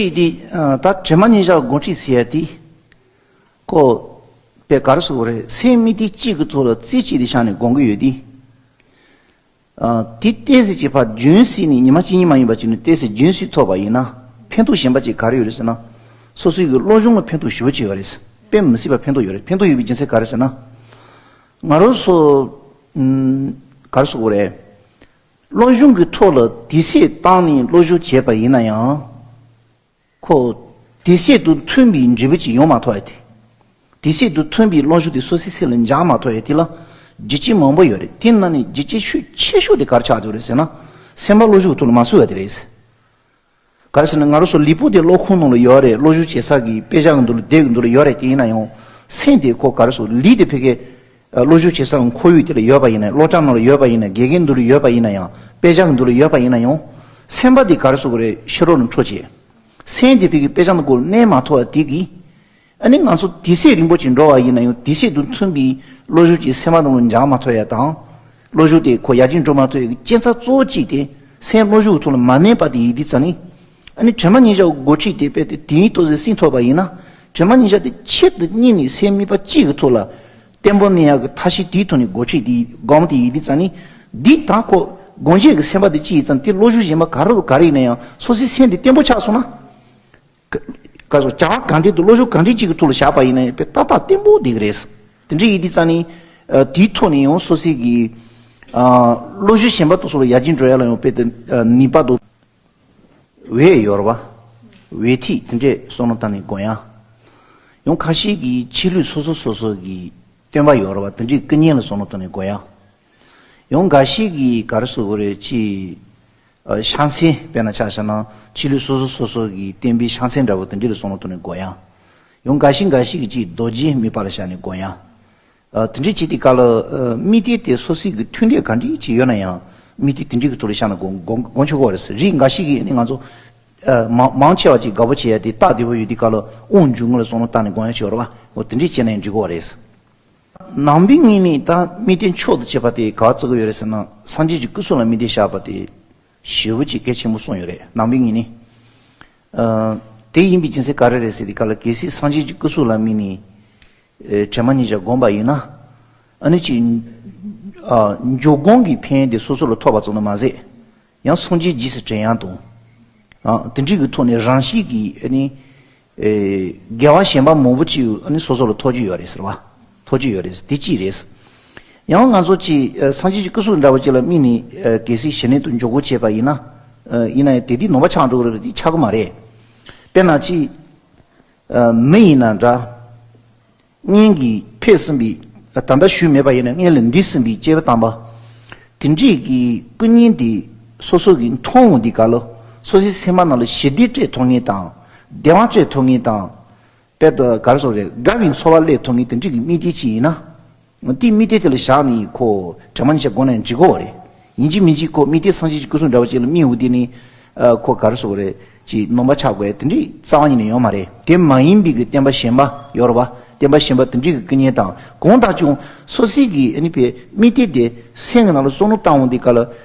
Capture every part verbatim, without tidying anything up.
དེ་དེ་ད་དྲི་མ་ཉེར་བཞག་སྒོམ་ཁྲིད་ཟེར་ཡ་དེ་ཁོ་པའི་ག་རེ་ཟེར་དགོས་རེད། སེམས་དམིགས་གཏད་གཅིག་གི་ཐོག་ལ་རྩེ་གཅིག་ཏུ་བཞག་ནས་སྒོམ་གྱི་ཡོད་དེ། དེ་ཏོག་ཙམ་ཅིག་ཕར་རྒྱུན་བསྲིངས་ནས་ཉི་མ་གཅིག་གཉིས་མ་ཡིན་པ་ཅིག་ནས་ཏོག་ཙམ་རྒྱུན་བསྲིངས་ཐུབ་པ་ཡིན་ན་ཕན་ཐོགས་གཞན་པ་ཅིག་ག་རེ་ཡོད་རེད་ཟེར་ན། སོ་སོའི་གི་བློ་སྦྱོང་ལ་ཕན་ཐོགས་ཞེ་པོ་ཅིག་ཡོད་རེད། དཔེ་མི་སྲིད་པ་ཕན་ཐོགས་ཡོད་རེད། ཕན་ཐོགས་ཡོད་པའི་རྒྱུ་མཚན་ག་རེ་ཟེར་ན། ང་རང་ཚོ་ག་རེ་ཟེར་དགོས་རེད། བློ་སྦྱོང་གི་ཐོག་ལ་དུས་ཚོད་བཏང་ནས་བློ་སྦྱོང་བྱས་པ་ཡིན་ན་ཡང་། ཁོ་དུས་ཚོད་དང་མཐུན་པའི་འབྲས་བུ་ཅིག་ཡོང་མ་ཐུབ་ཡ་དེ། དུས་ཚོད་དང་མཐུན་པའི་བློ་སྦྱོང་དེ་སོ་སོའི་སེམས་ལ་འཇགས་མ་ཐུབ་ཡ་དེ་ལ་རྒྱུ་རྐྱེན་མང་པོ་ཡོད་རེད། དེ་ནང་ནས་རྒྱུ་རྐྱེན་ཤུགས་ཆེ་ཤོས་དེ་ག་རེ་ཆགས་འདུག་རེད་ཟེར་ན། སེམས་པ་བློ་སྦྱོང་གི་ཐོག་ལ་མ་བཟོ་བ་དེ་རེད། ག་རེ་ཟེར་ན་ང་རང་ཚོ་ལུས་པོ་དེ་གློག་ཁང་ནང་ལ་ཡོད་རེད། བློ་སྦྱོང་བྱེད་ས་གི་དཔེ་ཆ་གི་མདུན་ལ་སྡེ་གི་མདུན་ལ་ཡོད་རེད། དེ་ཡིན་ན་ཡང་སེམས་དེ་ཁོ་ག་རེ་ཟེར་ལུས་དེ་ཕ་གི་བློ་སྦྱོང་བྱེད་ས་གི་ཁོར་ཡུག་དེ་ལ་ཡོད་པ་ཡིན་ན། སློབ་གྲྭ་ནང་ལ་ཡོད་པ་ཡིན་ན། དགེ་རྒན་མདུན་ལ་ཡོད་པ་ཡིན་ན་ཡང་། དཔེ་ཆ་གི་མདུན་ལ་ཡོད་པ་ཡིན་ན་ཡང་། སེམས་པ་དེ་ག་རེ་ཟེར་དགོས་རེད། ཕྱི་རོལ་ནས་འཕྲོ་བྱེད། སེམས་དེ་ཕ་གི་དཔེ་ཆ་ནང་སྒོ་གནས་མ་ཐུབ་པ་དེ་གིས། ཨ་ནི་ང་ཚོ་དུས་ཚོད་རིང་པོ་ཅིག་འགྲོ་བ་ཡིན་ན་ཡང་དུས་ཚོད་དང་མཐུན་པའི་བློ་སྦྱོང་ཅིག་སེམས་པ་ནང་ལ་འཇགས་མ་ཐུབ་ཡ་དང་། བློ་སྦྱོང་དེ་ཁོ་ཡར་རྒྱས་འགྲོ་མ་ཐུབ་ཡ་གི་རྐྱེན་རྩ་གཙོ་བོ་གཅིག་དེ་སེམས་བློ་སྦྱོང་གི་ཐོག་ལ་མ་གནས་པ་དེ་ཡིན་དུས་ཙང་ནི། ཨ་ནི་དྲི་མ་ཉེར་བཞག་སྒོམ་ཁྲིད་དེ་དཔེ་དེ་དེ་ཡིན་ཏོག་ཙམ་བསྲིངས་ཐུབ་པ་ཡིན་ན། དྲི་མ་ཉེར་བཞག་དེ་ཆེད་དུ་གཉེར་ནས་སེམས་དམིགས་པ་གཅིག་གི་ཐོག་ལ་བརྟན་པོ་གནས་ཡག་གི་ཐབས་ཤེས་དེའི་ཐོག་ནས་སྒོམ་ཁྲིད་དེ་སྒོམ་དེ་ཡིན་དུས་ཙང་ནི། འདི་དང་ཁོ་སྒོམ་བྱེད་ཀྱི་སེམས་པ་དེ་གཅིག་ཡིན་ཙང་དེ་བློ་སྦྱོང་གཞན་པ་ག་རེ་ག་རེ་ཡིན་ན་ཡང་སོ་སོའི་སེམས་དེ་བརྟན་པོ་ཆགས་སོང་ན། ག་ག་སོ་བྱ་བ་གང་འདྲ་དང་བློ་སྦྱོང་གང་འདྲ་གཅིག་གི་ཐོག་ལ་བཞག་པ་ཡིན་ན་ཡང་དཔེ་ཏག་ཏག་བརྟན་པོ་བསྡད་ཀྱི་རེད། དེ་འདྲ་ཡིན་དུས་ཙང་ནི། ཨ་དེའི་ཐོག་ནས་ཡང་སོ་སོའི་གི་ཨ་བློ་སྦྱོང་གཞན་པ་དང་སོགས་ལ་ཡར་རྒྱས་འགྲོ་ཡ་ལ་ཡང་དཔེ་དེ་ཨ་ནུས་པ་དང་། འོད་ཡོད་རེད་བ། འོད་ཐིག་དེ་འདྲས་བསམ་བློ་བཏང་ནས་སྒོམ་ཡ། ཡང་ཁ་ཤས་ཀྱིས་ཆོས་ལུགས་སོ་སོ་སོ་སོ་གི་སྟོན་པ་ཡོད་རེད་བ། དེ་འདྲས་སྐུ་བརྙན་ལ་བསམ་བློ་བཏང་ནས་སྒོམ་ཡ། ཡང་འགའ་ཞིག་གིས་ག་རེ་ཟེར་དགོས་རེད། ཅིག་ཨ་ཕྱག་མཚན་དཔེར་ན་ཆ་བཞག་ན་ཆོས་ལུགས་སོ་སོ་སོ་སོ་གི་བསྟན་པའི་ཕྱག་མཚན་འདྲ་བོ་དེ་འདྲ་ལ་བསམ་བློ་བཏང་ནས་སྒོམ་ཡ། ཡང་འགའ་ཞིག་འགའ་ཞིག་གིས་ཅིག་རྡོ་རྗེ་དམིགས་པ་ལ་བཞག་ནས་སྒོམ་ཡ། ཨ་དེ་འདྲ་བྱེད་དུས་སྐབས་ལ་ཨ་དམིགས་གཏད་དེ་སོ་སོའི་གི་མཐུན་འབྲེལ་ག་འདྲ་ཅིག་ཡོད་ན་ཡང་དམིགས་གཏད་དེ་འདྲ་གི་ཐོག་ལ་བཞག་ན་སྒོམ་སྒོམ་སྒོམ་ཆོག་གི་རེད། རིགས་འགའ་ཞིག་གིས་ནི་ང་ཚོ་ཨ་མང་མང་ཆེ་བ་ཅིག་དགའ་པོ་བྱེད་ཡ་དེ་རྟགས་བདེ་པོ་ཡོད་དུས་སྐབས་ལ་དབང་འབྱུང་ངོ་ལ་བསམ་བློ་བཏང་ནས་སྒོམ་ཡ་ཅིག་ཡོད་རེད་བ། འོ་དེ་འདྲ་བྱས་ན་ཡང་འགྲིག་གི་རེད། ནང་པའི་ངོས་ནས་ད་དམིགས་གཏད་མཆོག་ཏུ་བྱེད་པ་དེ་ག་བར་བརྩི་གི་ཡོད་རེད་ཟེར་ན། སངས་རྒྱས་ཀྱི་སྐུ་གསུང་ལ་དམིགས་གཏད་བཞག་པ་དེ་ཞེ་པོ་ཅིག་གལ་ཆེན་པོ་གསུངས་ཡོད་རེད། ནང་པའི་ངོས་ནས། ཨ་དེ་ཡིན་པའི་རྒྱུ་མཚན་ག་རེ་རེད་ཟེར་དུས་སྐབས་ལ། གལ་སྲིད་སངས་རྒྱས་ཀྱི་སྐུ་གསུང་ལ་དམིགས་ནས་ཨེ་དྲི་མ་ཉེར་བཞག་བསྒོམས་པ་ཡིན་ན། ཨ་ནི་ཅིག་ཨ་འཇུག་སྒོམ་གྱི་ཕན་ཡོན་དེ་སོ་སོ་ལ་ཐོབ་པ་ཙམ་དུ་མ་ཟད། ཡང་སངས་རྒྱས་རྗེས་སུ་དྲན་ཡག་དང་། ཨ་དེ་འདྲའི་གི་ཐོག་ནས་རང་བཞིན་གྱིས་ཨ་ནི་ཨེ་དགེ་བ་གཞན་པ་མང་པོ་ཅིག་ཨ་ནི་སོ་སོ་ལ་ཐོབ་ཀྱི་ཡོད་རེད་ཟེར་བ། ཐོབ་ཀྱི་ཡོད་རེད། དེ་གཅིག་རེད། ཡང་ང་ཚོ་ཅིག་ཨ་སངས་རྒྱས་ཀྱི་སྐུ་གསུང་འདྲ་བོ་ཅིག་ལ་དམིགས་ནས་ཨ་གལ་སྲིད་ཞི་གནས་དང་འཇུག་སྒོམ་བྱས་པ་ཡིན་ན། ཨ་ཡིན་ན་ཡང་དེ་དུས་ནོར་བ་ཆགས་འགྲོ་གི་རེད་པས། དེ་ཆགས་ཀྱི་མ་རེད། དཔེར་ན་ཅིག་ཨ་མི་ཡིན་ན་འདྲ། སྔོན་གྱི་ཕེབས་ཟིན་པའི་ད་ལྟ་ཞུས་མེད་པ་ཡིན་ན་སྔོན་ལ་འདས་ཟིན་པའི་སྐྱེས་བུ་དམ་པ། དེ་འདྲས་ཀྱི་སྐུ་བརྙན་དེ་སོ་སོ་གིས་མཐོང་འོང་དུས་སྐབས་ལ་སོ་སོའི་སེམས་པ་ནང་ལ་ཞི་བདེ་སྤྲད་ཐུབ་མཁན་དང་། བདེ་བ་སྤྲད་ཐུབ་མཁན་དང་། དཔེ་ད་ག་རེ་ཟེར་དགོས་རེད། དགའ་བའི་ཚོར་བ་སླེབས་ཐུབ་མཁན་དེ་འདྲས་ཀྱི་དམིགས་གཏད་ཅིག་ཡིན་ན། དེའི་དམིགས་གཏད་དེ་ལ་བཞག་ནས་ཁོ་དྲི་མ་ཉེར་བཞག་བསྒོམས་ན་ཡང་འགྲིག་གི་རེད། ཡིན་གཅིག་མིན་གཅིག་ཁོ་དམིགས་གཏད་སངས་རྒྱས་ཀྱི་སྐུ་གསུང་འདྲ་བོ་ཅིག་ལ་དམིགས་འོང་དུས་ནི། ཨ་ཁོ་ག་རེ་ཟེར་དགོས་རེད། ཅིག་ནོར་བ་ཆགས་དགོས་དེ་འདྲའི་རྩ་བ་ཉིད་ནས་ཡོད་མ་རེད། དེ་མ་ཡིན་པའི་གི་བསྟན་པ་གཞན་པ་ཡོད་རེད་བ། བསྟན་པ་གཞན་པ་དེ་འདྲའི་གི་སྐུ་བརྙན་དང་གང་ལྟར་ཀྱང་སོ་སོའི་གི་ཨ་ནི་དཔེ་དམིགས་གཏད་དེ་སེམས་ཀྱི་ནང་ལ་བསམ་བློ་བཏང་འོང་དུས་སྐབས་ལ་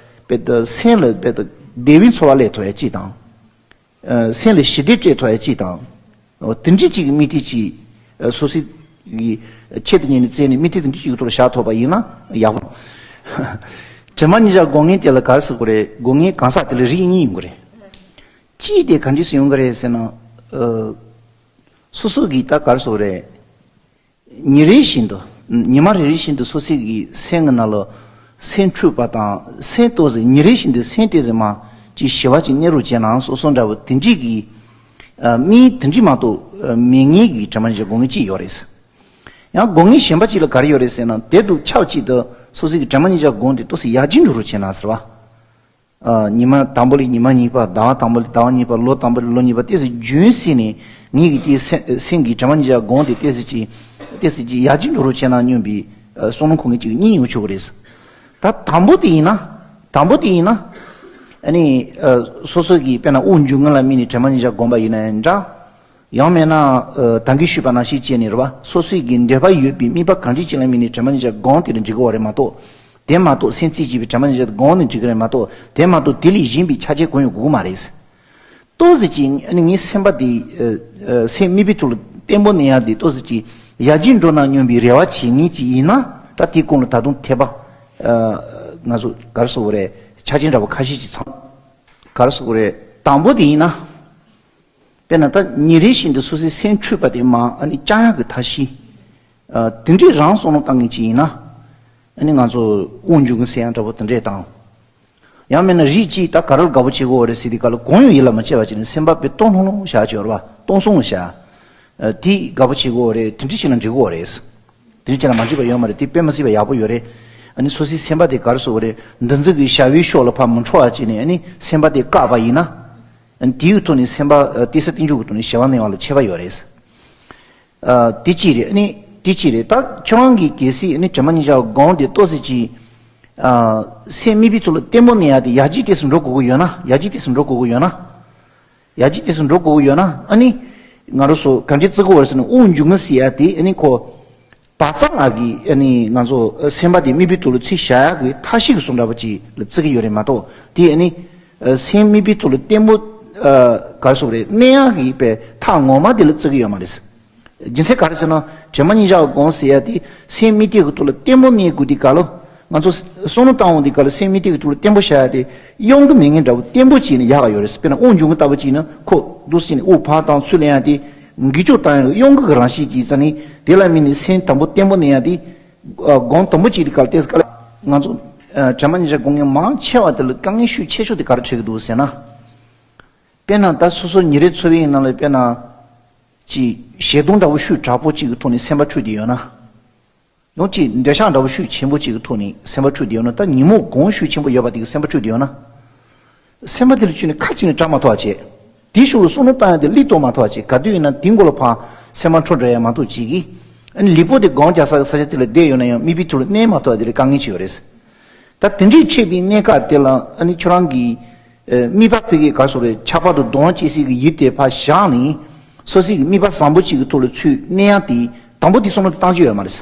དཔེ་ད་སེམས་ལ་དཔེ་ད་བདེ་བའི་ཚོར་བ་སླེབས་ཐུབ་ཡ་ཅིག་དང་། ཨ་སེམས་ལ་ཞི་བདེ་སྤྲད་ཐུབ་ཡ་ཅིག་དང་། འོ་དེ་འདྲ་ཅིག་གི་དམིགས་གཏད་ཅིག་ཨ་སོ་སོའི་གི་ཆེད་དུ་གཉེར་ནས་བཙལ་ནས་དམིགས་གཏད་དེ་འདྲ་ཅིག་གི་ཐོག་ལ་བཞག་ཐུབ་པ་ཡིན་ན་ཡག་པོ། དྲི་མ་ཉེར་བཞག་སྒོམ་མཁན་དེ་ལ་ག་རེ་ཟེར་དགོས་རེད། སྒོམ་མཁན་གང་ཟག་དེ་ལ་རིགས་གཉིས་ཡོང་གི་རེད། གཅིག་དེ་ག་འདྲས་སེ་ཡོང་གི་རེད་ཟེར་ན། ཨ་སོ་སོ་གིས་ད་ག་རེ་ཟེར་དགོས་རེད། ཉིན་རེ་བཞིན་དུ། ཉི་མ་རེ་རེ་བཞིན་དུ་སོ་སོའི་གི་སེམས་ཀྱི་ནང་ལ་སེམས་འཁྲུགས་པ་དང་སེམས་ཏོག་ཙམ། ཉིན་རེ་བཞིན་དུ་སེམས་ཏོག་ཙམ་མ་ཅིག་ཞི་བ་ཅིག་གནས་རོགས་བྱས་ན་སོ་སོ་འདྲ་བོ་དེ་འདྲས་ཀྱི་ཨ་མི་དེ་འདྲས་མ་གཏོགས་ཨ་མེད་མཁན་གྱི་དྲི་མ་ཉེར་བཞག་སྒོམ་མཁན་གཅིག་ཡོད་རེད། ཡང་སྒོམ་མཁན་གཞན་པ་ཅིག་ལ་ག་རེ་ཡོད་རེད་ཟེར་ན། དེ་དང་ཆབས་ཅིག་ཏུ་སོ་སོའི་གི་དྲི་མ་ཉེར་བཞག་སྒོམ་དེ་ཏོག་ཙམ་ཡར་རྒྱས་འགྲོ་རོགས་བྱས་ན་ཟེར་བ། ཨ་ཉི་མ་དང་པོ་ལས་ཉི་མ་གཉིས་པ། ཟླ་བ་དང་པོ་ལས་ཟླ་བ་གཉིས་པ། ལོ་དང་པོ་ལས་ལོ་གཉིས་པ། ཏོག་ཙམ་རྒྱུན་བསྲིངས་ནས་ངེད་ཀྱི་དེའི་སེམས་སེམས་ཀྱི་དྲི་མ་ཉེར་བཞག་སྒོམ་དེ་ཏོག་ཙམ་ཅིག་ཏོག་ཙམ་ཅིག་ཡར་རྒྱས་འགྲོ་རོགས་བྱས་ན་སྙམ་པའི་ཨ་བསམ་བློ་འཁོར་མཁན་ཅིག་གཉིས་ཡོང་ཆོག་གི་རེད། ད་དང་པོ་དེ་ཡིན་ན། དང་པོ་དེ་ཡིན་ན། ཨ་ནི་ཨ་སོ་སོ་གིས་དཔེར་ན་དབུགས་འབྱུང་ངུ་ལ་དམིགས་ནས་དྲི་མ་ཉེར་བཞག་སྒོམ་པ་ཡིན་ན་ཡང་འདྲ། ཡང་མིན་ན་ཨ་ད་གིན་ཞུས་པ་ནང་བཞིན་བྱས་ནས་རེད་བ། སོ་སོའི་གི་འདོད་པ་ཡོད་པའི་དམིགས་པ་གང་འདྲ་ཅིག་ལ་དམིགས་ནས་དྲི་མ་ཉེར་བཞག་སྒོམ་དེ་ལ་འགྲིག་གི་རེད་མ་གཏོགས། དེ་མ་གཏོགས་སེམས་རྩེ་གཅིག་པའི་དྲི་མ་ཉེར་བཞག་སྒོམ་ནི་འགྲིག་གི་རེད་མ་གཏོགས། དེ་མ་གཏོགས་དེ་ལས་གཞན་པའི་ཆ་རྐྱེན་གང་ཡང་དགོས་ཀྱི་མ་རེད། ཏོག་ཙམ་ཅིག་ཨ་ནི་ངའི་སེམས་པ་དེ་ཨ་ཨ་སེམས་མིག་དཔེ་ཐོག་ལ་བརྟན་པོ་གནས་ཡག་དེ་ཏོག་ཙམ་ཅིག་ཡར་རྒྱས་འགྲོ་ན་སྙམ་པའི་རེ་བ་བྱེད་མཁན་ཅིག་ཡིན་ན། ད་དེའི་སྐོར་ལ་ད་དུང་འཐད་པ་ཨ་ང་ཚོ་ག་རེ་ཟེར་དགོས་རེད། ཆ་རྐྱེན་འདྲ་བོ་ཁ་ཤས་ཅིག་ཚང་། ག་རེ་ཟེར་དགོས་རེད། དང་པོ་དེ་ཡིན་ན། དཔེར་ན་ད་ཉིན་རེ་བཞིན་དུ་སོ་སོའི་སེམས་འཁྲུག་པ་དེ་མར་ཨ་ནི་བཅག་ཡག་གི་ཐབས་ཤེས། ཨ་དེ་འདྲས་རང་བསམ་བློ་བཏང་མཁན་ཅིག་ཡིན་ན། ཨ་ནི་ང་ཚོ་དབུགས་འབྱུང་གི་ཟེར་ཡག་འདྲ་བོ་དེ་འདྲས་དང་། ཡང་མིན་ན་རིགས་གཅིག་ད་ག་རེ་ལ་དགའ་པོ་བྱེད་དགོས་རེད་ཟེར་དུས་སྐབས་ལ་གང་ཡང་ཡིད་ལ་མ་བྱེད་པ་བྱས་ནས་སེམས་པ་དཔེ་སྟོང་ལྷུང་ལྷུང་བཞག་བྱས་ཡོད་རེད་པ། སྟོང་སོང་བཞག་ཨ་དེ་དགའ་པོ་བྱེད་དགོས་རེད། དེ་འདྲས་བྱས་ན་འགྲིག་གི་རེད། དེ་འདྲས་བྱས་ན་མ་འགྲིག་པ་ཡོད་མ་རེད། དེ་དཔེ་མི་སྲིད་པ་ཡག་པོ་ཡོད་རེད། ཨ་ནི་སོ་སོའི་སེམས་པ་དེ་ག་རེ་ཟེར་དགོས་རེད། འདུ་འཛི་གི་ཞ་བོའི་ཕྱོགས་ལ་ཕར་མི་འཕྲོ་བ་བྱས་ནས་ཨ་ནི་སེམས་པ་དེ་བཀག་པ་ཡིན་ན། ཨ་ནི་དེའི་ཐོག་ནས་སེམས་པ་ཨ་བརྟན་ས་བརྟན་འཇུག་གི་ཐོག་ནས་ཞི་བ་གནས་པ་ལ་ཁྱད་པར་ཡོད་རེད། ཨ་དེ་གཅིག་རེད། ཨ་ནི་དེ་གཅིག་རེད། ད་ཁྱོད་རང་གིས་གལ་སྲིད་ཨ་ནི་དྲན་པ་ཉེར་བཞག་སྒོམ་དེ་ཏོག་ཙམ་ཅིག་ཨ་སེམས་མིག་དཔེ་ཐོག་ལ་བརྟན་པོ་གནས་ཡག་དེ་ཡར་རྒྱས་ཏོག་ཙམ་འགྲོ་དགོས་ཀྱི་ཡོད་ན། ཡར་རྒྱས་ཏོག་ཙམ་འགྲོ་དགོས་ཀྱི་ཡོད་ན། ཡར་རྒྱས་ཏོག་ཙམ་འགྲོ་དགོས་ཀྱི་ཡོད་ན། ཨ་ནི་ང་རང་ཚོ་ག་འདྲས་བརྩི་དགོས་རེད་ཟེར་ན། དབུགས་འབྱུང་གི་ཟེར་ཡག་དེ་ཨ་ནི་ཁོ་བག་ཚ་ལ་གི་ཨ་ནི་ང་ཚོ་སེམས་པ་དེ་མིག་དཔེ་ཐོག་ལ་ཚུར་བཞག་ཡག་གི་ཐབས་ཤེས་ཀྱི་བཟོ་འདྲ་པོ་ཅིག་ལ་བརྩི་གི་ཡོད་རེད་མ་གཏོགས། དེ་ཨ་ནི་སེམས་མིག་དཔེ་ཐོག་ལ་བརྟན་པོ་ཨ་ག་རེ་ཟེར་དགོས་རེད། གནས་ཡག་གི་པའི་ཐབས་ངོ་མ་དེ་ལ་བརྩི་གི་ཡོད་མ་རེད། རྒྱུ་མཚན་ག་རེ་ཟེར་ན། དྲན་པ་ཉེར་བཞག་སྒོམ་ཟེར་ཡག་དེ་སེམས་མིག་དཔེ་གི་ཐོག་ལ་བརྟན་པོ་གནས་དགོས་དུས་སྐབས་ལ། ང་ཚོ་བསམ་བློ་བཏང་འོང་དུས་སྐབས་ལ་སེམས་མིག་དཔེ་གི་ཐོག་ལ་བརྟན་པོ་བཞག་ཡག་དེ་གཡོ་འགུལ་མེད་མཁན་འདྲ་བོ་བརྟན་པོ་བྱས་ནས་ཡག་ག་ཡོད་རེད། དཔེར་ན་དབུགས་འབྱུང་གི་ལྟ་བུ་བྱས་ན་ཁོ་འདུག་སེ་བྱས་ནས་དབུགས་ཕར་བཏང་ཚུར་ལེན་ཡག་དེ་འགུལ་སྐྱོད་བཏང་ཡག་གི་གཡོ་འགུལ་གྱི་རང་བཞིན་ཅིག་ཡིན་ཙང་ནི། དེ་ལ་དམིགས་ནས་སེམས་དམ་པོ་བརྟན་པོ་གནས་ཡག་དེ་སྒོམ་དམ་པོ་བྱེད་དུས་སྐབས་ལ་ཏོག་ཙམ་ག་ལ་ང་ཚོ་དྲན་པ་ཉེར་བཞག་སྒོམ་མཁན་མང་ཆེ་བ་དེ་ལ་དཀའ་ངལ་ཤུགས་ཆེ་ཤོས་དེ་ག་རེ་འཕྲད་ཀྱི་འདུག་ཟེར་ན། དཔེར་ན་ད་སོ་སོ་ཉིན་རེའི་འཚོ་བའི་ནང་ལ་དཔེར་ན། ཅིག་ཞེ་སྡང་འདྲ་བོ་ཤུགས་དྲག་པོ་ཅིག་གི་ཐོག་ནས་སེམས་པ་འཁྲུག་བསྡད་ཡོད་ན། ཡང་ཅིག་འདོད་ཆགས་འདྲ་བོ་ཤུགས་ཆེན་པོ་ཅིག་གི་ཐོག་ནས་སེམས་པ་འཁྲུག་བསྡད་ཡོད་ན། ད་ཉོན་མོངས་གང་ཤུགས་ཆེན་པོ་ཡོད་པ་དེ་གི་སེམས་པ་འཁྲུག་བསྡད་ཡོད་ན། སེམས་པ་དེ་ལ་བཅུག་ནས་ཁ་གཅིག་ནས་བྲལ་མ་ཐུབ་པ་བྱས། དེའི་ཕྱོགས་ལ་བསམ་བློ་བཏང་ཡག་དེ་སླེབས་ཐུབ་མ་ཐུབ་པ་བྱས། ག་དུས་ཡིན་ན་དེའི་མགོ་ལ་ཕར་སེམས་པ་འཕྲོ་འགྲོ་ཡག་མ་གཏོགས་ཅིག་གིས། ཨ་ནི་ལུས་པོ་དེ་སྒོམ་རྒྱག་ས་གི་ས་ཆ་དེ་ལ་བསྡད་ཡོད་ན་ཡང་མིག་དཔེ་ཐོག་ལ་གནས་མ་ཐུབ་པ་དེ་ལ་དཀའ་ངལ་ཅིག་ཡོད་རེད། ད་དེ་འདྲའི་འཕྲད་པའི་གནས་སྐབས་དེ་ལ་ཨ་ནི་ཁྱོད་རང་གིས་ཨ་དམིགས་པ་ཕ་གི་ག་རེ་ཟེར་དགོས་རེད། ཁྱབ་པ་དང་གདུང་བ་སྐྱེ་སའི་གི་ཡུལ་དེ་ཕར་བཞག་ནས། སོ་སོའི་གི་དམིགས་པ་བཟང་པོ་ཅིག་གི་ཐོག་ལ་ཚུར་གནས་ཡག་དེ་དང་པོ་དེ་བསམ་བློ་བཏང་རྒྱུ་ཡོད་མ་རེད།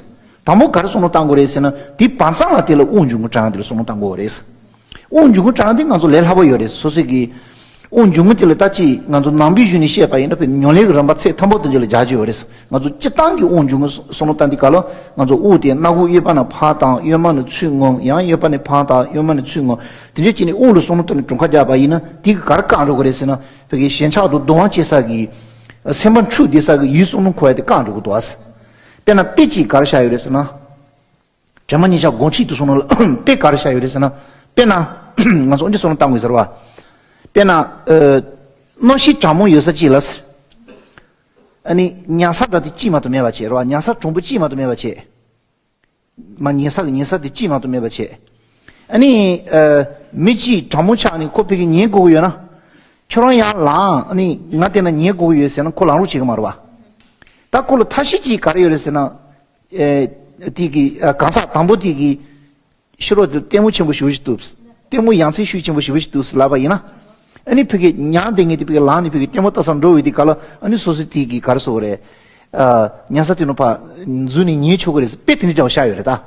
དང་པོ་ག་རེ་བསམ་བློ་བཏང་དགོས་རེད་ཟེར་ན། དེ་བར་མཚམས་ལ་དེ་ལ་དབུགས་འབྱུང་གི་གྲངས་དེ་ལ་བསམ་བློ་བཏང་དགོས་རེད། དབུགས་འབྱུང་གི་གྲངས་དེ་ང་ཚོ་ལས་སླ་པོ་ཡོད་རེད། སོ་སོའི་གི་དབུགས་འབྱུང་གི་དེ་ལ་ད་ཅིག་ང་ཚོ་ནང་པའི་གཞུང་ནས་བཤད་པ་ཡིན་ན། དཔེ་ཉམས་ལེན་གྱི་རིམ་པ་ཚད་མཐོན་པོ་དེ་འདྲ་ལ་སྦྱར་གྱི་ཡོད་རེད། ང་ཚོ་སྤྱིར་བཏང་གི་དབུགས་འབྱུང་གི་བསམ་བློ་བཏང་དུས་སྐབས་ལ། ང་ཚོ་དབུགས་དེ་སྣ་ཁུག་གཡས་པ་ནས་ཕར་བཏང་། གཡོན་མ་ནས་ཚུར་མངོན། ཡང་གཡོན་པ་ནས་ཕར་བཏང་། གཡོན་མ་ནས་ཚུར་མངོན། དེ་འདྲ་བྱས་ནས་དབུགས་ལ་བསམ་བློ་བཏང་ནས་གྲངས་ཀ་རྒྱག་པ་ཡིན་ན། དེ་གིས་ག་རེ་བཀག་འགྲོ་གི་རེད་ཟེར་ན། ཕ་གི་ཞེན་ཆགས་དང་གདུང་བ་སྐྱེ་ས་གི་སེམས་པ་འཁྲུག་བསྡད་ས་གི་ཡུལ་བསམ་བློ་འཁོར་ཡག་དེ་བཀག་འགྲོ་གི་འདུག་ཨ། དཔེར་ན་དཔེ་གཅིག་ག་རེ་བཞག་ཡོད་རེད་ཟེར་ན། དྲན་པ་ཉེར་བཞག་སྒོམ་ཁྲིད་དུ་སོང་ནོ་ལ་དཔེ་ག་རེ་བཞག་ཡོད་རེད་ཟེར་ན། དཔེར་ན། ང་ཚོ་འདི་སོང་ནོ་བཏང་དགོས་ཟེར་བ། དཔེར་ན། ཨ། གནམ་གཤིས་གྲང་མོ་ཡོད་ས་གཅིག་ལ་ཟེར། ཨ་ནི་ཉལ་ས་འདྲ་དེ་གཅིག་མ་གཏོགས་མེད་པ་བྱས་རེད་བ། ཉལ་ས་གྲང་པོ་གཅིག་མ་གཏོགས་མེད་པ་བྱས། མ་ཉལ་ས་གི་ཉལ་ས་དེ་གཅིག་མ་གཏོགས་མེད་པ་བྱས། ཨ་ནི། ཨ། མི་གཅིག་གྲང་མོ་ཆགས་ནས་ཁོ་ཕ་གི་ཉལ་དགོས་ཀྱི་ཡོད་ན། ཁྱོད་རང་ཡར་ལངས། ཨ་ནི་ང་དེ་ན་ཉལ་དགོས་ཀྱི་ཡོད་ཟེར་ན་ཁོ་ལངས་རོགས་བྱེད་ཀྱི་མ་རེད་བ། ད་ཁོ་ལ་ཐབས་ཤེས་གཅིག་ག་རེ་ཡོད་རེད་ཟེར་ན། ཨེ། དེ་གི་ཨ། གང་ཟག་དང་པོ་དེ་གི་ཕྱི་རོལ་དུ་ལྟད་མོ་ཆེན་པོ་ཞེ་པོ་ཞིག་འདུག་ལྟད་མོ་ཡང་རྩེ་ཤུགས་ཆེན་པོ་ཞེ་པོ་ཞིག་འདུག་ལབ་པ་ཡིན་ན། ཨ་ནི་ཕ་གི་ཉལ་བསྡད་མཁན་དེ་ཕ་གི་ལངས་ནས་ཕ་གི་ལྟད་མོ་ལྟ་ས་འགྲོ་འོས་དུས་སྐབས་ལ། ཨ་ནི་སོ་སོ་དེ་གི་ག་རེ་ཟེར་དགོས་རེད། ཨ། ཉལ་ས་དེ་ནང་ཕར་འཛུལ་ནས་ཉལ་ཆོག་གི་རེད་ཟེར་དཔེ་དེ་འདྲ་འདྲ་བོ་བཞག་ཡོད་རེད་ད།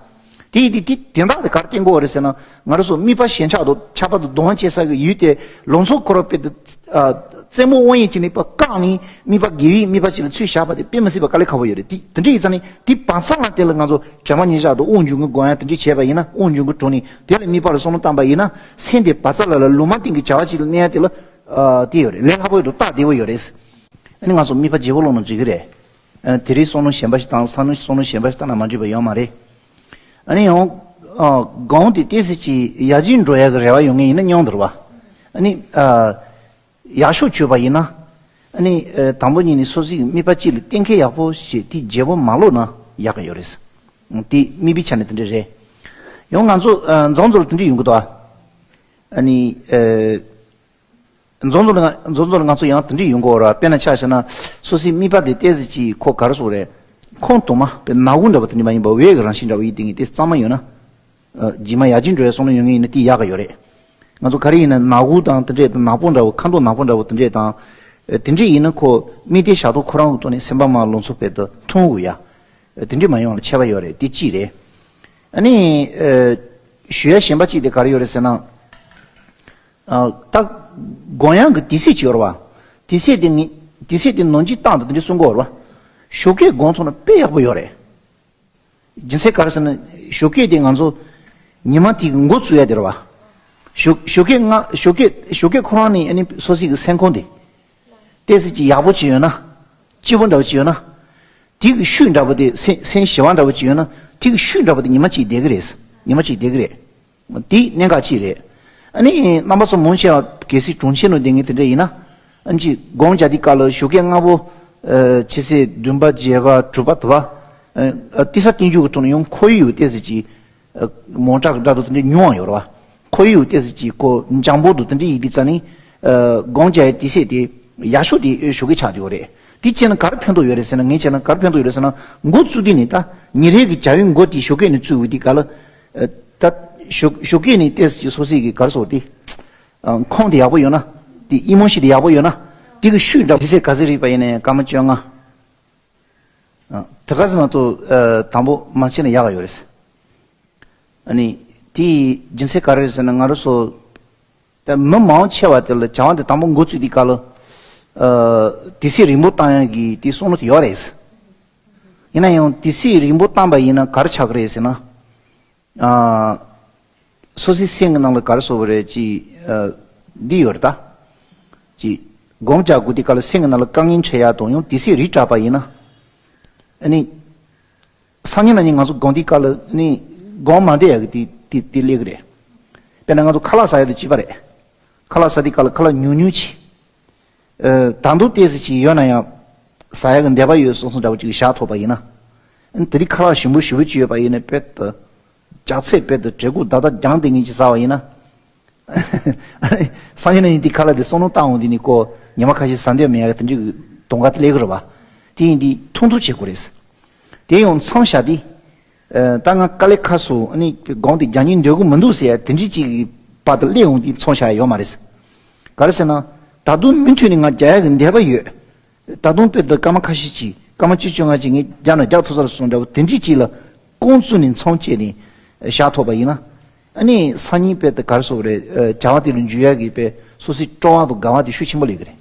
དེ་ཡིན་དུས་དེ་དོན་དག་དེ་ག་རེ་བསྟན་གྱི་ཡོད་རེད་ཟེར་ན། ང་རང་ཚོ་དམིགས་པ་ཞེན་ཆགས་དང་ཆགས་པ་དང་གདུང་བ་སྐྱེ་ས་གི་ཡུལ་དེ་ལང་ཚོ་འཁོར་བ་དཔེ་དེ། ཨ། རྩེད་མོ་དབང་ཡོད་ཅིག་ནས་ཕར་བཀག་ནས་དམིགས་པ་དགེ་བའི་དམིགས་པ་ཅིག་ལ་ཚུར་བཞག་པ་དེ་དཔེ་མི་སྲིད་པ་དཀའ་ལས་ཁག་པོ་ཡོད་རེད། དེ་དེ་འདྲ་ཡིན་ཙང་ནི་དེ་བར་མཚམས་ལ་དེ་ལ་ང་ཚོ་དྲན་པ་ཉེར་བཞག་དང་དབུགས་འབྱུང་གི་སྒོམ་ཡག་དེ་འདྲ་བྱས་པ་ཡིན་ན། དབུགས་འབྱུང་གི་དྲུང་ནས་དེ་ལ་དམིགས་པ་ལ་བསམ་བློ་བཏང་པ་ཡིན་ན། སེམས་དེ་བར་མཚམས་ལ་ལ་ལུང་མ་བསྟན་གྱི་བྱ་བ་ཅིག་ལ་གནས་ཡག་དེ་ལ། ཨ། དེ་ཡོད་རེད། ལས་སླ་པོ་ཡོད་དང་སྟབས་བདེ་པོ་ཡོད་རེད། ཨ་ནི་ང་ཚོ་དམིགས་པ་བརྗེ་པོ་བླུགས་ན་འགྲིག་གི་རེད། ཨ། དེ་རིང་བསམ་བློ་གཞན་པ་ཞིག་བཏང་། སང་ཉིན་བསམ་བློ་གཞན་པ་ཞིག་བཏང་ན་མ་འགྲིག་པ་ཡོད་མ་རེད། ཨ་ནི་ཡང་། ཨ། སྒོམ་དེ་ཏོག་ཙམ་ཅིག་ཡར་རྒྱས་འགྲོ་ཡག་གི་རེ་བ་ཡོད་མཁན་ཡིན་ན་སྙམ་འདོད་རེད་བ། ཨ་ནི། ཨ། ཡག་ཤོས་བྱས་པ་ཡིན་ན། ཨ་ནི། ཨ། དང་པོ་ཉིད་ནས་སོ་སོའི་དམིགས་པ་གཅིག་ལ་གཏན་འཁེལ་ཡག་པོ་བྱས། དེ་བརྗེ་པོ་མ་བླུགས་ན་ཡག་གི་ཡོད་རེད། དེ་དམིགས་པའི་ཆ་ནས་དེ་འདྲ་རེད། ཡང་ང་ཚོ། ཨ། འཛོམས་འཛོམས་ལ་དེ་འདྲ་ཡོང་གི་འདུག་ཨ། ཨ་ནི། ཨ། འཛོམས་འཛོམས་ལ་ང་འཛོམས་འཛོམས་ལ་ང་ཚོ་ཡང་དེ་འདྲ་ཡོང་གི་ཡོད་རེད། དཔེར་ན་ཆ་བཞག་ན། སོ་སོའི་དམིགས་པ་དེ་ཏོག་ཙམ་ཅིག་ཁོ་ག་རེ་ཟེར་དགོས་རེད། ཁོང་དུ་མ་དཔེ་ནག་ཁུང་འདྲ་བོ་དེ་འདྲ་མ་ཡིན་པ་འོད་ཀྱི་རང་བཞིན་འདྲ་བོ་ཡིན་དེ་ངས་དེ་གཙང་མ་ཡོད་ན། ཨ། རྗེས་མ་ཡར་རྒྱས་འགྲོ་ཡག་བསམ་བློ་ཡོང་མཁན་ཡིན་ན་དེ་ཡག་གི་ཡོད་རེད། ང་ཚོ་ག་རེ་ཡིན་ན་ནག་ཁུང་དང་དེ་འདྲས་དང་། ནག་པོ་འདྲ་བོ། ཁ་མདོག་ནག་པོ་འདྲ་བོ་དེ་འདྲས་དང་། ཨ། དེ་འདྲས་ཡིན་ན་ཁོ་དམིགས་གཏད་ཞག་སྟོང་ཁོ་རང་གི་ཐོག་ནས་སེམས་པ་མར་ལང་ཚོ་དཔེ་དེ་ཐོན་དགོས་ཡ། ཨ། དེ་འདྲས་མ་ཡོང་ལ་ཁྱད་པར་ཡོད་རེད། དེ་གཅིག་རེད། ཨ་ནི། ཨ། ཞུ་ཡ་གཞན་པ་གཅིག་དེ་ག་རེ་ཡོད་རེད་ཟེར་ན། ཨ། ད་སྒོམ་ཡག་གི་དུས་ཚོད་ཅིག་ཡོད་རེད་བ། དེ་ཚེ་དེ་ངས་དེ་ཚེ་དེ་ནོར་འགྱིག་བཏང་དང་དེ་འདྲ་གསུང་གི་ཡོད་རེད་བ། ཞོགས་ཀས་སྒོམ་ཐུབ་ན་དཔེ་ཡག་པོ་ཡོད་རེད། རྒྱུ་མཚན་ག་རེ་ཟེར་ན། ཞོགས་ཀས་དེ་ང་ཚོ་ཉི་མ་དེ་གི་འགོ་བཙུགས་ཡ་དེ་རེད་བ། ཞོགས་ཞོགས་ཀས་ང་ཞོགས་ཀས་ཞོགས་ཀས་ཁོ་རང་ནས་ཨ་ནི་སོ་སོའི་གི་སེམས་ཁོང་དེ། ཏོག་ཙམ་ཅིག་ཡག་པོ་ཅིག་ཡོད་ན། སྐྱིད་པོ་འདྲ་བོ་ཅིག་ཡོད་ན། དེ་གི་ཤུགས་འདྲ་པོ་དེ་སེམས་སེམས་ཞི་བ་འདྲ་བོ་ཅིག་ཡོད་ན། དེ་གི་ཤུགས་འདྲ་པོ་དེ་ཉི་མ་གཅིག་བསྡད་གི་རེད། ཉི་མ་གཅིག་བསྡད་གི་རེད། དེ་གནད་འགག་ཅིག་རེད། ཨ་ནི་རྣམ་པ་ཚོ་མང་ཆེ་བ་གལ་སྲིད་གྲོང་ཁྱེར་ནང་བསྡད་མཁན་དེ་འདྲ་ཡིན་ན། ཨ་ནི་ཅིག་སྒོམ་རྒྱག་དུས་སྐབས་ལ་ཞོགས་ཀས་སྔ་པོ། ཨ། ཆུ་ཚོད་བདུན་པ་བརྒྱད་པ་དྲུག་པ་དུ་བ། ཨ། ཏི་ས་ཏིན་རྒྱུ་གི་ཐོག་ནས་ཡང་ཁོར་ཡུག་ཏོག་ཙམ་ཅིག་ཨ། མོ་ཊ་གི་སྒྲ་དང་དེ་འདྲ་ཉུང་བ་ཡོད་རེད་བ། ཁོར་ཡུག་ཏོག་ཙམ་ཅིག་ཁོ་འཇམ་པོ་འདུག་དེ་འདྲ་ཡིན་དུས་ཙང་ནི། ཨ། སྒོམ་རྒྱག་ཡའི་དུས་ཚོད་དེ་ཡག་ཤོས་དེ་ཞོགས་ཀས་ཆགས་བསྡད་ཡོད་རེད། དེ་བྱས་ན་ག་རེ་ཕན་ཐོགས་ཡོད་རེད་ཟེར་ན། ངས་བྱས་ན་ག་རེ་ཕན་ཐོགས་ཡོད་རེད་ཟེར་ན། འགོ་བཙུགས་དུས་ནས་ད་ཉིན་རེ་གི་བྱ་བའི་འགོ་དེ་ཞོགས་ཀས་ནས་བཙུགས་ཡོང་དུས་སྐབས་ལ། ཨ། ད་ཞོགས་ཞོགས་ཀས་ནས་ཏོག་ཙམ་ཅིག་སོ་སོའི་གི་ག་རེ་ཟེར་དེ། ཨ། ཁོང་དེ་ཡག་པོ་ཡོད་ན། དེ་ཨི་མོ་ཤན་དེ་ཡག་པོ་ཡོད་ན། དེ་གི་ཤུགས་འདྲ་དུས་ཚོད་ག་ཚོད་རེད་པ་ཡིན་ནའི་སྐར་མ་བཅོ་ལྔ། ཨ། དེ་ག་ཚོད་མ་གཏོགས། ཨ། དང་པོ་མ་བྱས་ན་ཡག་ག་ཡོད་རེད། ཨ་ནི་དེའི་རྒྱུ་མཚན་ག་རེ་རེད་ཟེར་ན། ང་རང་ཚོ་ད་མི་མང་ཆེ་བ་དེ་ལ་བྱ་བ་འདི་དང་པོ་འགོ་བཙུགས་དུས་སྐབས་ལ། ཨ། དུས་ཚོད་རིང་པོ་བཏང་ཡག་གི་དེ་བསམ་བློ་དེ་ཡོད་རེད། ཡིན་ན་ཡང་དུས་ཚོད་རིང་པོ་བཏང་པ་ཡིན་ན་ག་རེ་ཆགས་ཀྱི་རེད་ཟེར་ན། ཨ། སོ་སོའི་སེམས་ཀྱི་ནང་ལ་ག་རེ་ཟེར་དགོས་རེད། ཅིག་ཨ། འདི་ཡོད་རེད་ད། ཅིག་སྒོམ་རྒྱག་དགོས་དུས་སྐབས་ལ་སེམས་ཀྱི་ནང་ལ་དཀའ་ངལ་འཕྲད་ཡག་དང་། ཡང་དུས་ཚོད་རིང་དྲགས་པ་ཡིན་ན། ཨ་ནི་སང་ཉིན་གནངས་ཉིན་ང་ཚོ་སྒོམ་དུས་སྐབས་ལ་ཨ་ནི་སྒོམ་མ་བསྡད་ཡག་གི་དེ་དེ་དེ་སླེབས་ཀྱི་རེད། དཔེར་ན་ང་ཚོ་ཁ་ལག་ཟ་ཡག་དང་གཅིག་པ་རེད། ཁ་ལག་ཟ་དུས་སྐབས་ལ་ཁ་ལག་ཉུང་ཉུང་ཅིག་ཨ། ད་དུང་ཏོག་ཙམ་ཅིག་ཡོད་ན་ཡང་ཟ་ཡག་གི་འདོད་པ་ཡོད་སོང་སོང་འདྲ་བོ་ཅིག་བཞག་ཐུབ་པ་ཡིན་ན། ཨ་ནི་དེ་རིང་ཁ་ལག་ཞིམ་པོ་ཞེ་པོ་ཅིག་ཡོད་པ་ཡིན་ན། དཔེ་ད་ལྕགས་ཚད་དཔེ་ད་བྲེ་གུག་ད་ད་རྒྱང་བསྡད་མཁན་ཅིག་ཟ་བ་ཡིན་ན། སང་ཉིན་གནངས་ཉིན་དེ་ཁ་ལག་དེ་བསམ་བློ་བཏང་འོང་དུས་ནི་ཁོ་ཉི་མ་ཁ་ཤས་ཟ་འདོད་མེད་ཡག་དེ་འདྲའི་གདོང་ཁ་དེ་སླེབས་ཀྱི་རེད་བ། དེ་ཡིན་དུས་ཐུང་ཐུང་བྱེད་དགོས་རེད། དེ་ཡང་མཚམས་བཞག་དུས། ཨ། ད་ང་དཀའ་ལས་ཁག་སོང་། ཨ་ནི་སྒོམ་དེ་རྒྱག་སྙིང་འདོད་ཀྱི་མི་འདུག་ཟེར་ཡག་དེ་འདྲའི་ཅིག་གི་བར་དུ་སླེབས་འོང་དུས་མཚམས་བཞག་ཡག་ཡོད་མ་རེད། ག་རེ་ཟེར་ན། ད་དུང་མུ་མཐུད་ནས་ང་རྒྱག་ཡག་གི་འདོད་པ་ཡོད། ད་དུང་དཔེ་ད་སྐར་མ་ཁ་ཤས་ཅིག་སྐར་མ་བཅུ་བཅོ་ལྔ་ཅིག་ངས་རྒྱག་ན་རྒྱག་ཐུབ་ས་རེད་སོང་འདྲ་བོ་དེ་འདྲའི་ཅིག་ལ་ཁོང་ཚོ་ནས་མཚམས་བཅད་ནས་བཞག་ཐུབ་པ་ཡིན་ན། ཨ་ནི་སང་ཉིན་དཔེ་ད་ག་རེ་ཟེར་དགོས་རེད། ཨ། བྱ་བ་དེ་ལ་འཇུག་ཡག་གི་དཔེ་སོ་སོའི་སྤྲོ་བ་དང་དགའ་བ་དེ་ཤུགས་ཆེན་པོ་སླེབས་ཀྱི་རེད།